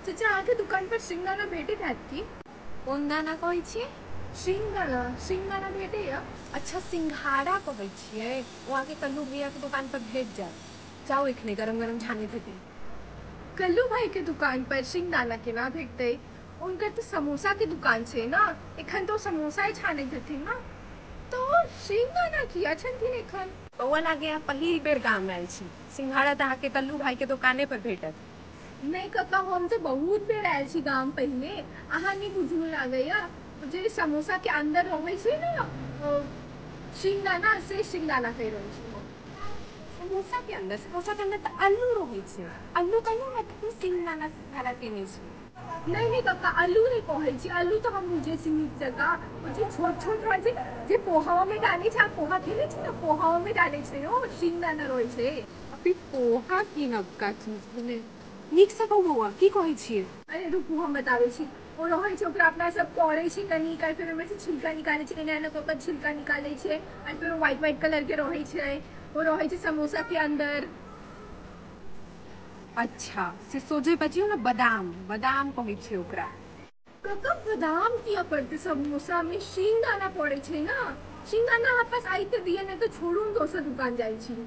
चाचा, अहाँके दुकान पर सिंगदाना भेटैत हैत की? कोन दाना कहै छियै? सिंगदाना, सिंगदाना भेटैया। अच्छा, सिंघाड़ा कहै छियै। ओ अहाँके कल्लू भैयाके दोकान पर भेट जायत। जाउ, एखने गरम गरम छानैत हेथिन। कल्लू भाई के दुकान पर सिंगदाना केना भेटतै? हुनकर तऽ समोसा के दुकान छै ने। एखन तऽ ओ समोसा ही छानैत हेथिन ने, तऽ सिंगदाना किया छनथिन एखन? बौआ, लागैया पहिल बेर गाम आयल छी। सिंघाड़ा तऽ अहाँके कल्लू भाई के दोकाने पर भेटत। नहि कक्का, हम तऽ बहुत बेर आयल छी गाम पहिने। अहाँ नहि बुझू लागैया। जे समोसा के अंदर रहै छै ने सिंगदाना, से सिंगदाना कहि रहल छी हम। समोसा के अंदर? समोसा के अंदर तऽ आलू रहै छै। आलू कहियो ने, तू सिंगदाना सिंघाड़ा केने छी? नहि नहि कक्का, आलू नहि कहै छी। आलू तऽ हम बुझै छी नीक जकाँ। ओ जे छोट छोट रहै छै, जे पोहामे डालै छै। अहाँ पोहा खेने छी ने? पोहामे डालै छै, ओ सिंगदाना रहै छै। अभी पोहा की नवका चीज भेलै? नीकसँ कहू बौआ, की कहै छियै? अरे रुकू, हम बताबै छी। ओ रहै छै, ओकरा अपना सब तोड़ै छी कनि, फेर ओहिमे से छिलका निकालै छै। एना एना कऽ कऽ छिलका निकालै छै आ फेर ओ व्हाइट व्हाइट कलर के रहै छै। ओ रहै छै समोसा के अंदर। अच्छा, से सोझे बजियौ ने। बादाम, बादाम कहै छै ओकरा। कक्का, बादाम किया पड़तै समोसा में? सिंगदाना पड़ै छै ने, सिंगदाना। अहाँ पास आइ तऽ दिअ, नहि तऽ छोड़ू, हम दोसर दुकान जाइ छी।